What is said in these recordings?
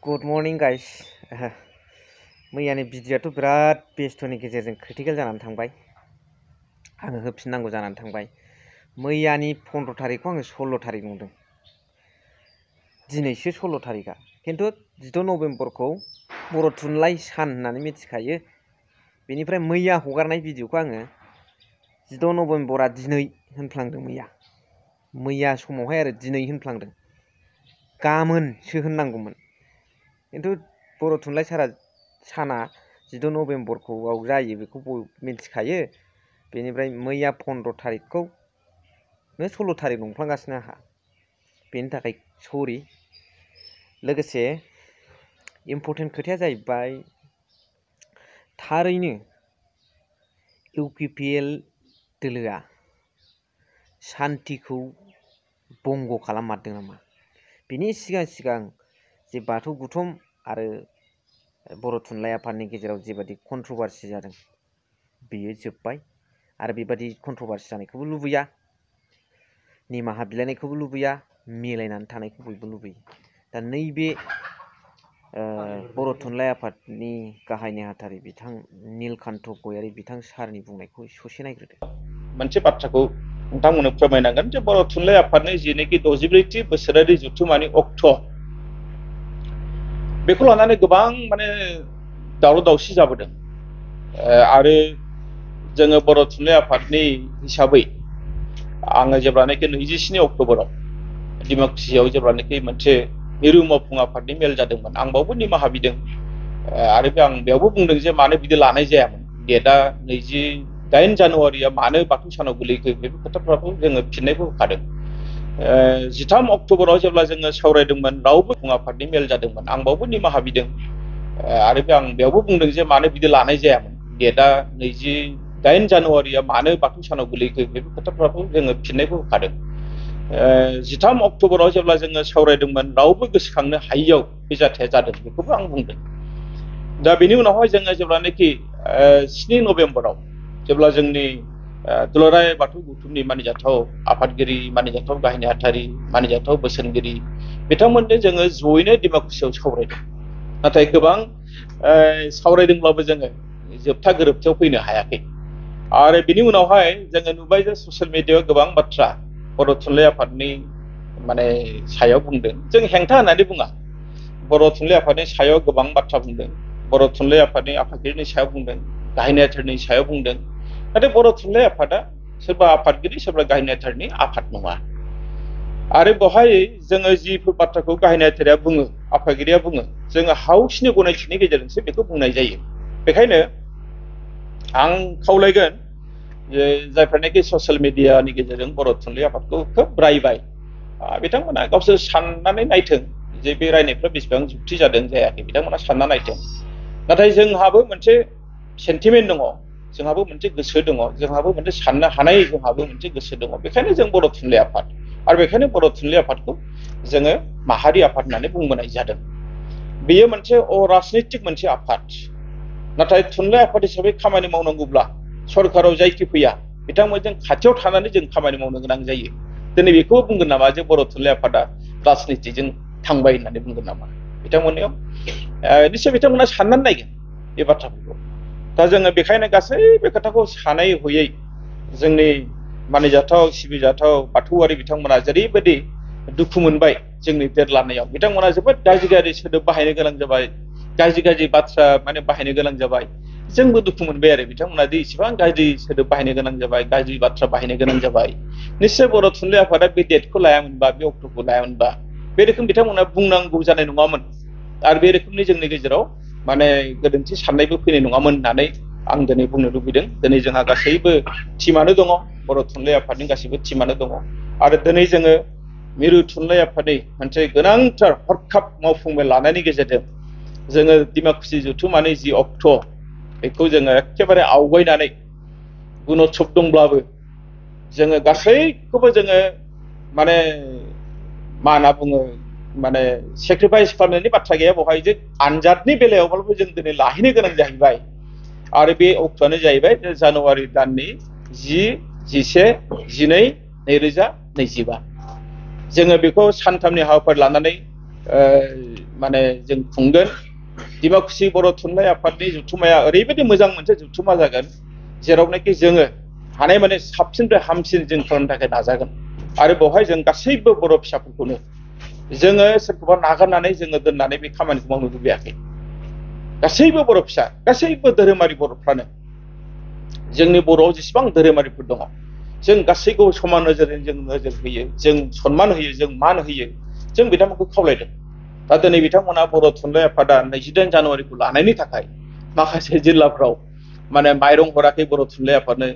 good morning guys मैयानि भिडिअ'आथ' बिराद बेस्थ'नि गेजेरजों critical जानानै थांबाय आङो होफिननांगौ जानानै थांबाय मैयानि 15 तारिखखौ आङो 16 तारिख नुदों दिनैसो 16 तारिखआ खिन्थु 16 नभेम्बरखौ बर' थुनलाइ सान होननानै मिथिखायो बेनिफ्राय मैया हगारनाय भिडिअ'खौ आङो 16 नभेम्बरा दिनै होनफ्लांदों मैया समावहाय आरो दिनै होनफ्लांदों गामोनसो होननांगौमोन खिन्थु बर' थुनलाइ साना 16 नभेम्बरखौ जायो बेखौ मिथिखायो बेनिफ्राय मैया 15 तारिखखौ 16 तारिख नंफ्लांगासिनो आंहा बेनि थाखाय सरि लोगोसे इम्पर्टेन्ट खोथाया जाहैबाय थारैनो इउपिपिएल दोलोआ सान्तिखौ बंग खालाममारदों नामा बिनि सिगां जे बाथौ गुथुम आरो बर' थुनलाइ आफादनि गेजेराव जेबादि कन्ट्रभार्सि जादों बेयो जोब्बाय आरो बेबादि कन्ट्रभार्सि जानायखौबो लुबैया निमाहा बिलायनायखौबो लुबैया मिलायनानै थानायखौ बयबो लुबैयो दा नैबे बर' थुनलाइ आफादनि गाहाय नेहाथारि बिथां नीलकान्त गयारी बिथां सारनि बुंनायखौ ससे नायग्रोदो मोनसे बाथ्राखौ नोंथांमोननो फोरमायनांगोन जे बर' थुनलाइ आफादनि जेनोखि 64थि बोसोरारि जथुम्मानि अक्ट' बेखौ लानानै गोबां दावराव दावसि जाबोदों आरो जोङो बर' थुनलाइ आफादनि हिसाबै आङो जेब्लानाखि 27 अक्ट'बराव डिमाकुसियाव जेब्लानाखि मोनसे मिरु मावफुं आफादनि मेल जादोंमोन आं बावबो निमाहा बिदों आरो आं बेयावबो बुंदों जे मानो बिदि लानाय जायामोन डेटआ 28 जानुवारिया मानो बाथौ सानाव गोलैखो बेफोर खोथाफ्राबो जोङो फिननायखौ होखादों 13 अक्ट'बराव जेब्ला जोङो सावरायदोंमोन रावबो आफादनि मेल जादोंमोन आं बावबो निमाहा बिदों आरो आं बेयावबो बुंदों जे मानो बिदि लानाय जायामोन डेटआ 28 जानुवारिया मानो बाथौ सानाव गोलैखो बेफोर खोथाफ्राबो जोङो फिननायखौ होखादों 13 अक्ट'बराव जेब्ला जोङो सावरायदोंमोन रावबो गोसोखांनो हायियाव बे जाथाया जादों बेखौबो आं बुंदों दा बेनि उनावहाय जोङो जेब्लानाखि 7 नभेम्बराव जेब्ला जोंनि दुलाराय बाथौ गौथुमनि मानिजाथाव आफादगिरि मानिजाथाव गाहाय नेहाथारि मानिजाथाव बोसोनगिरि बिथांमोनजों जोङो जयैनो डिमाकुसियाव सावरायदों नाथाय गोबां सावरायदोंब्लाबो जोङो जोबथा गोरोबथायाव फैनो हायाखै आरो बिनि उनावहाय जोङो नुबाय जे ससियेल मिडियायाव गोबां बाथ्रा बर' थुनलाइ आफादनि सायाव बुंदों जों हेंथा होननानै बुङा बर' थुनलाइ आफादनि सायाव गोबां बाथ्रा बुंदों बर' थुनलाइ आफादनि आफादगिरिनि सायाव बुंदों गाहाय नेहाथारिनि सायाव बुंदों नाथाय बर' थुनलाइ आफादा सोरबा आफादगिरि सोरबा गाहाय नेहाथारिनि आफाद नङा आरो बेवहाय जोङो जिफोर बाथ्राखौ गाहाय नेहाथारिया बुङो आफादगिरिया बुङो जोङो हाउसनि गनायथिनि गेजेरजोंसो बेखौ बुंनाय जायो बेखायनो आं खावलायगोन जे जायफोरनाखि ससियेल मिडियानि गेजेरजों बर' थुनलाइ आफादखौ खोब रायबाय बिथांमोना गावसोर साननानै नायथों जे बे रायनायफ्रा बेसेबां जुक्ति जादों जायाखै बिथांमोना सानना नायथों नाथाय जोंहाबो मोनसे सेन्टिमेन्ट दङ जोंहाबो मोनसे गोसो दङ जोंहाबो मोनसे साननो हानाय जोंहाबो मोनसे गोसो दङ बेखायनो जों बर' थुनलाइ आफाद आरो बेखायनो बर' थुनलाइ आफादखौ जोङो माहारि आफाद होननानै बुंबोनाय जादों बेयो मोनसे अराजनितिक मोनसे आफाद नाथाय थुनलाइ आफाद हिसाबै खामानि मावनांगौब्ला सरकाराव जायखि फैया बिथांमोनजों खाथियाव थानानै जों खामानि मावनो गोनां जायो दिनै बेखौबो बुंगोन नामा जे बर' थुनलाइ आफादा राजनितिजों थांबाय होननानै बुंगोन नामा बिथांमोननियाव निश्चय बिथांमोना साननानै नायगोन बे बाथ्राफोरखौ दा जोङो बेखायनो गासैबो खोथाखौ सानै हयै जोंनि मानिजाथाव सिबिजाथाव बाथौआरि बिथांमोना जेरैबायदि दुखु मोनबाय जोंनि देरलांनायाव बिथांमोना जोबोद गाज्रि सोदोब बाहायनो गोनां जाबाय गाज्रि बाथ्रा बाहायनो गोनां जाबाय जोंबो दुखु मोनबाय आरो बिथांमोना दि इसेबां गाज्रि सोदोब बाहायनो गोनां जाबाय गाज्रि बाथ्रा बाहायनो गोनां जाबाय निश्चय बर' थुनलाइ आफादा बे डेटखौ लायामोनबा बे अक्ट'खौ लायामोनबा बे रोखोम बिथांमोना बुंनांगौ जानाय नङामोन आरो बे रोखोमनि जोंनि गेजेराव गोरोन्थि साननायबो फैनाय नङामोन होननानै आं दिनै बुंनो लुबैदों दिनै जोंहा गासैबो टिमानो दङ बर' थुनलाइ आफादनि गासैबो टिमानो दङ आरो दिनै जोङो मिरु थुनलाइ आफादनि मोनसे गोनांथार हरखाब मावफुं मेल लानायनि गेजेरजों जोङो डिमाकुसि जथुम्मानि जि अक्ट' बेखौ जोङो एखेबारे आवगायनानै गुनत्सब दंब्लाबो जोङो गासैखौबो जोङो मा होनना बुङो सेक्रिफाइस खालामनायनि बाथ्रा गैया बेवहाय जे आनजादनि बेलायावब्लाबो जों दिनै लाहैनो गोनां जाहैबाय आरो बे अक्ट'आनो जाहैबाय जानुवारि दाननि 10, 11, 12, 2025 जोङो बेखौ सानथामनि हाबाफारि लानानै माने जों खुंगोन डिमाकुसि बर' थुनलाइ आफादनि जथुम्माया ओरैबायदि मोजां मोनसे जथुम्मा जागोन जेरावनाखि जोङो हानायमानि साबसिननिफ्राय हामसिन जों खालामनो थाखाय नाजागोन आरो बेवहाय जों गासैबो बर' फिसाफोरखौनो जोङो सोरखौबा नागारनानै जोङो दोननानै बे खामानिखौ मावनो लुबैयाखै गासैबो बर' फिसा गासैबो धोरोमारि बर'फ्रानो जोंनि बर'आव जेसेबां धोरोमारिफोर दङ जों गासैखौबो समान नोजोरजों जों नोजोर होयो जों सनमान होयो जों मान होयो जों बिथांमोनखौ खावलायदों दा दिनै बिथांमोना बर' थुनलाइ आफादा 28 जानुवारिखौ लानायनि थाखाय माखासे जिल्लाफ्राव माने माइरं हराखै बर' थुनलाइ आफादनो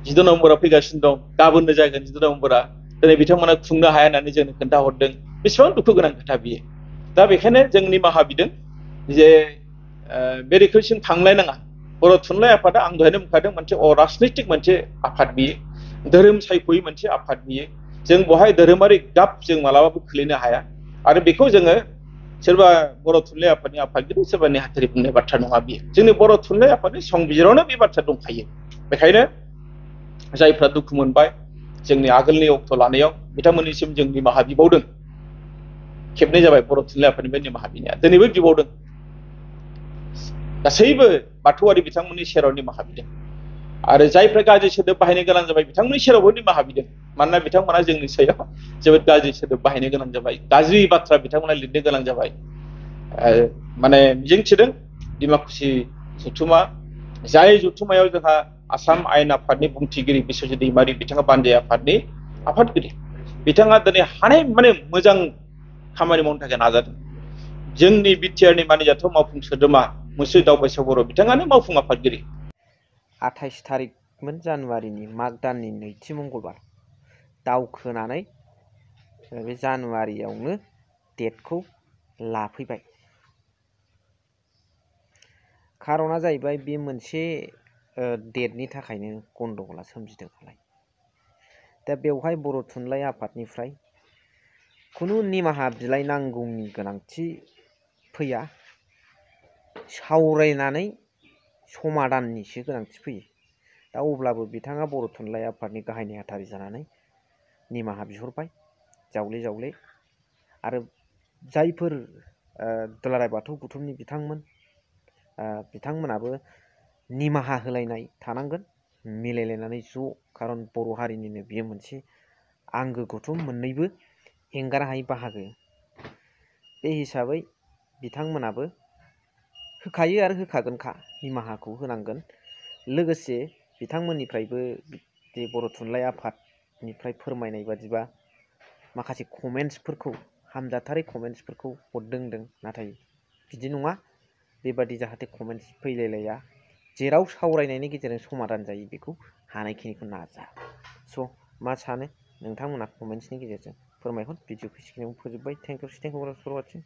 14 नभेम्बराव फैगासिनो दं गाबोननो जागोन 14 नभेम्बरा दिनै बिथांमोना खुंनो हाया होननानै जोंनो खोन्थाहरदों बेसेबां दुखु गोनां खोथा बियो दा बेखायनो जों निमाहा बिदों जे बे रोखोमसिम थांलायनाङा बर' थुनलाइ आफादा आं दहायनो बुंखादों मोनसे अराजनैतिक मोनसे आफाद बियो धोरोम सायख'यै मोनसे आफाद बियो जों बहाय धोरोमारि गाब जों मालाबाबो खोलैनो हाया आरो बेखौ जोङो सोरबा बर' थुनलाइ आफादनि आफादगिरि सोरबा नेहाथारि बुंनाय बाथ्रा नङा बियो जोंनि बर' थुनलाइ आफादनि संबिजिरावनो बे बाथ्रा दंखायो बेखायनो जायफ्रा दुखु मोनबाय जोंनि आगोलनि अक्ट' लानायाव बिथांमोननिसिम जों निमाहा बिबावदों खेबनै जाबाय बर' थुनलाइ आफादनिफ्राय निमाहा बिनाया दिनैबो बिबावदों गासैबो बाथौआरि बिथांमोननि सेराव निमाहा बिदों आरो जायफ्रा गाज्रि सोदोब बाहायनो गोनां जाबाय बिथांमोननि सेरावबो निमाहा बिदों मानोना बिथांमोना जोंनि सायाव जोबोद गाज्रि सोदोब बाहायनो गोनां जाबाय गाज्रि बाथ्रा बिथांमोना लिरनो गोनां जाबाय माने मिजिंथिदों डिमाकुसि जथुम्मा जाय जथुम्मायाव जोंहा आसाम आयेन आफादनि बुंथिगिरि बिस्वजित दैमारि बिथाङा बानजाय आफादनि आफादगिरि बिथाङा दिनै हानाय माने मोजां खामानि मावनो थाखाय नाजादों जोंनि बिटिआरनि मानिजाथाव मावफुं सोद्रोमा मुस्रि दावबायसो बर' बिथाङानो मावफुं आफादगिरि 28 थारिखमोन जानुवारिनि माग दाननि 2थि मंगलबार दावखोनानै बे जानुवारियावनो डेटखौ लाफैबाय खारना जाहैबाय बे मोनसे डेटनि थाखायनो गन्डगला सोमजिदों नालाय दा बेवहाय बर' थुनलाइ आफादनिफ्राय खुनु निमाहा बिलाइनांगौनि गोनांथि फैया सावरायनानै समादाननिसो गोनांथि फैयो दा अब्लाबो बिथाङा बर' थुनलाइ आफादनि गाहाय नेहाथारि जानानै निमाहा बिहरबाय जावले जावले आरो जायफोर दुलाराय बाथौ गौथुमनि बिथांमोनाबो निमाहा होलायनाय थानांगोन मिलायलायनानै ज' खारन बर' हारिनिनो बियो मोनसे आंगो गौथुम मोननैबो एंगार हायै बाहागो बे हिसाबै बिथांमोनाबो होखायो आरो होखागोनखा निमाहाखौ होनांगोन लोगोसे बिथांमोननिफ्रायबो जे बर' थुनलाइ आफादनिफ्राय फोरमायनाय बादिबा माखासे कमेन्ट्सफोरखौ हामजाथारै कमेन्ट्सफोरखौ हरदों नाथाय बिदि नङा बेबादि जाहाथे कमेन्ट्स फैलायलाया जेराव सावरायनायनि गेजेरजों समाधान जायो बेखौ हानायखिनिखौ नाजा स' मा सानो नोंथांमोना कमेन्ट्सनि गेजेरजों फोरमायहर भिडिअखौ एसेखिनियावनो फोजोबबाय थेंक इउ फर वाचिं